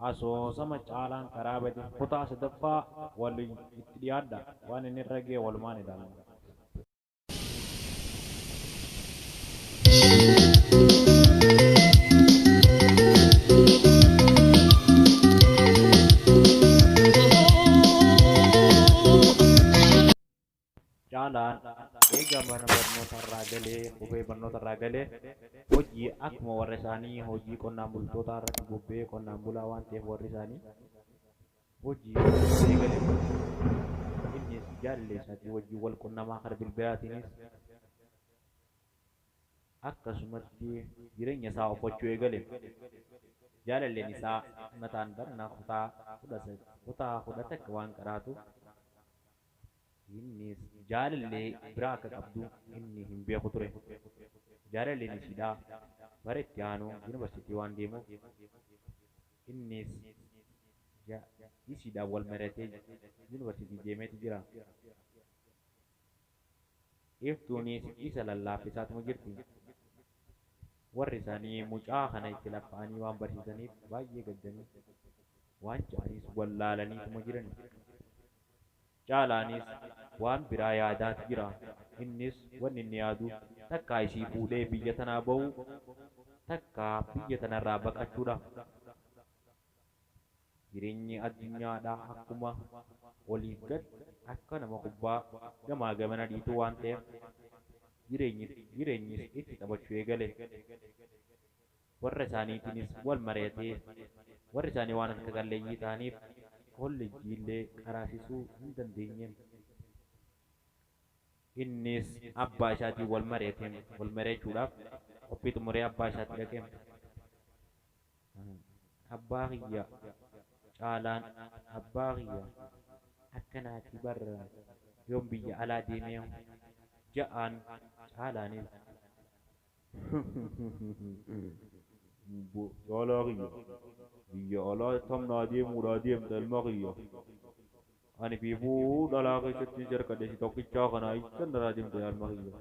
Asoosama Caalaan Karaa Bade kutaa sadaffaa waliin itti dhiyaadha. Waan inni irra ga'e walumaan ilaalla. Caalaan eega mana barnootarraa galee qubee barnootarraa galee hojii akkuma warra isaanii hojii qonnaan bultootaa irratti bobba'ee qonnaan bulaa waan ta'eef warri isaanii hojii eegale. Innis jaalallee isaatii wajjin wal qunnamaa kara bilbilaatiinis akkasumatti jireenya isaa offachuu eegale. Jaalalleen isaa mataan barana kutaa 11 waan qaraatuuf Innis jaalallee biraa akka qabdu inni hin beeku ture. Jaalalleen ishiidhaa bara itti aanu yuunivarsiitii waan deemuuf innis ishiidhaan wal mari'atee yuunivarsiitii deemeeti jira. Iftuunis isa lallaaffisaatuma jirti. Warri isaanii mucaa kana itti laffa'anii waan barsiisaniif baay'ee gaddanii waan ja'anis wallaalaniituma jirani. Caalaanis waan biraa yaadaati jira. Innis wanni inni yaadu takkaa isii fuudhee biyya tanaa bahuu, takkaa biyya tanarraa baqachuudha. Jireenyi addunyaadhaa akkuma oliif gad akka nama kubbaa gamaa gamana dhiituu waan ta'eef jireenyis itti taphachuu eegale. Warra isaaniitiinis wal mari'atee warri isaanii waan harka qalleeyyii ta'aniif kollejjiillee qaraasisuu hin dandeenye. Innis abbaa isaatiin wal mari'ate. Wal mari'achuudhaaf qophii xumuree abbaa isaatti dhaqe. Abbaa kiyya Caalaan abbaa kiyya akkanaati bar yoon biyya alaa deemee ja'aan Caalaanis. Caalaa kiyya biyya alaa tam naa deemuudhaa deemta ilma kiyya. Ani fiifuu dhalaa keessatti si harkadhe si tokkichaa kana iccan narraa deemta yaa ilma kiyya.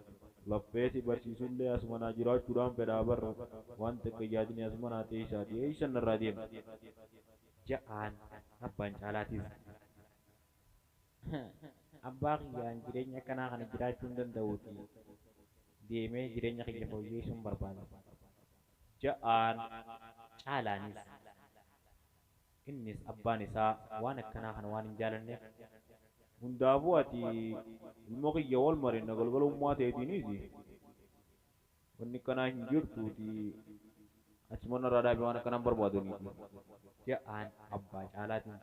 Laffee si barsiisullee asuma naa jiraachuudhaan fedhaa bar waan takka yaadini asuma naa teessaati eessan narraa deemta. Ja'aan abbaan Caalaatis. Abbaa kiyya an jireenya akkanaa kana jiraachuu hin danda'uutii deemee jireenya kiyya fooyyeessuun barbaada. Ja'aan Caalaanis. Innis abbaan isaa waan akkanaa kana waan hin jaalanneef. Hundaafuu ati ilma kiyya wal marinna galgala ummaa teetiiniisi. Wanni akkanaa hin jirtuutii achuma narraa dhaabi waan akkanaa hin barbaadaniitii. Ja'aan abbaa Caalaatiin.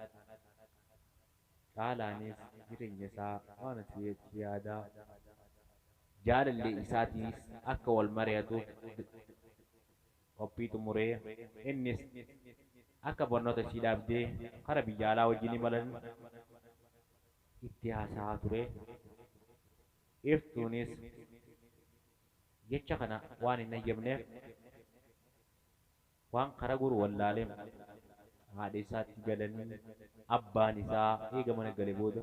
Caalaanis jireenya isaa waan asii achi yaadaa jaalallee isaatiinis akka wal mari'atuuf qophii xumuree innis akka barnoota isii dhaabdee kara biyya alaa wajjin imalan itti haasa'aa ture. Iftuunis jecha kana waan hin hayyamneef waan kara goru wallaale. Haadha isaatti galanii abbaan isaa eega mana gale booda.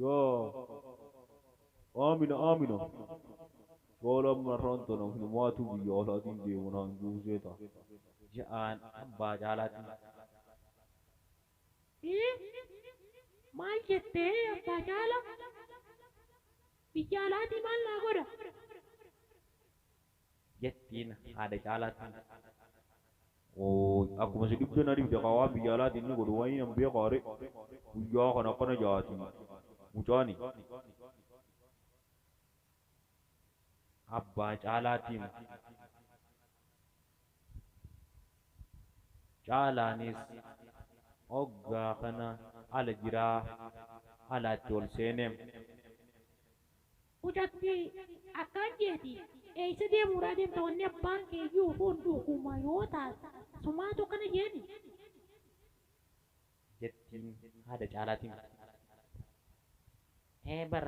Yaa Aamina Aamina Caalaan marraan tana hinumaatu biyya alaatiin deema naan juu seeta. Ja'aan abbaa Caalaatiin. Ee maal jettee abbaa Caala? Biyya alaatii maal naa godha? Jettiin haadha Caalaatiin. Ooy akkuma si dhibde na dhibde kaa waan biyya alaatii inni godhu wayii nan beekaa re guyyaa kana akkana ja'aati mucaani. Abbaa Caalaatiin. Caalaanis oggaa kana ala jiraa alaatti ol seene. Mucatti akkaan jeeti eeysa deemuudhaa deemta wanni abbaan kee ji'u kun dhuguma yoo taate sumaatu akkana jeeni. Jettiin haadha Caalaatiin. Ee bar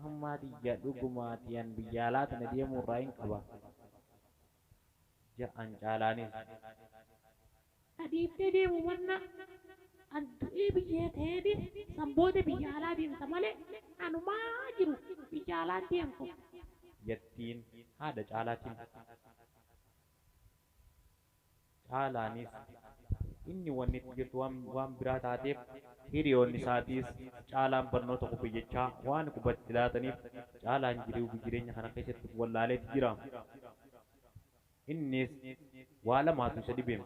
hammaa tiyya dhugumaati an biyya alaa tana deemuu irraa hin qaba. Ja'an Caalaanis. Ka dhiiftee deemu manna an du'ee biyya ta'eeti san booda biyya alaa deemta malee anumaa jiru biyya alaa hin deemtu. Jettiin haadha Caalaatiin. Caalaanis. Inni wanni itti jirtu waan biraa taateef hiriyoonni isaatiis Caalaan barnoota kufe jechaa waan qubatti laataniif Caalaan jiruu fi jireenya kana keessatti of wallaaleeti jira. Innis waa lamaatu isa dhibe.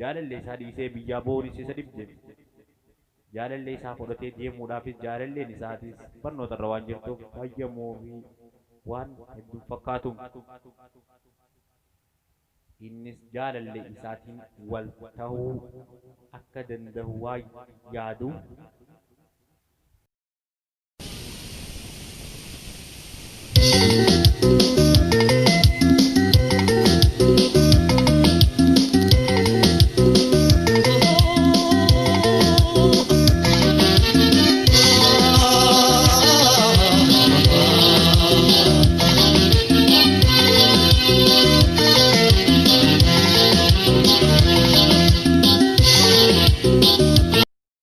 Jaalallee isaa dhiisee biyyaa bahuunis isa dhibde. Jaalallee isaa fudhatee deemuudhaafis jaalalleen isaatis barnoota irra waan jirtuuf hayyamuufii waan hedduu fakkaatu. Innis jaalallee isaatiin wal tahuu akka dandahu waan yaaduuf.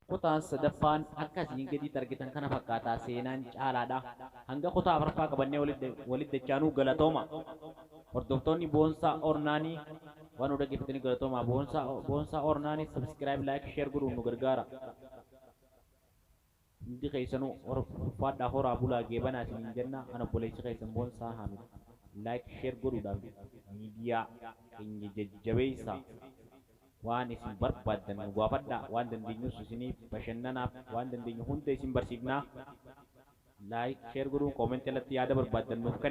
Kutaan sadaffaan akka asiin gadiitti argitan kana fakkaataa seenaan Caalaadha. Hanga kutaa afraffaa qabannee walitti dachaanuu galatooma. Hordoftoonni Boonsaa Ornaanii waan nu dhaggeeffatanii galatooma. Boonsaa Ornaanii subscribe, like, share godhuun nu gargaara. Hundi keessanuu ulfaadhaa horaa bulaa geebanaa isiniin jenna. Ana obboleessi keessan Boonsaa Haamid. Like, share godhuudhaan miidiyaa keenya jajjabeessaa. Waan isin barbaaddan nu gaafadhaa. Waan dandeenyus isiniif bashannanaaf waan dandeenyu hunda isin barsiifnaa. Like, share godhuun comment jalatti yaada barbaaddan nuuf kenna.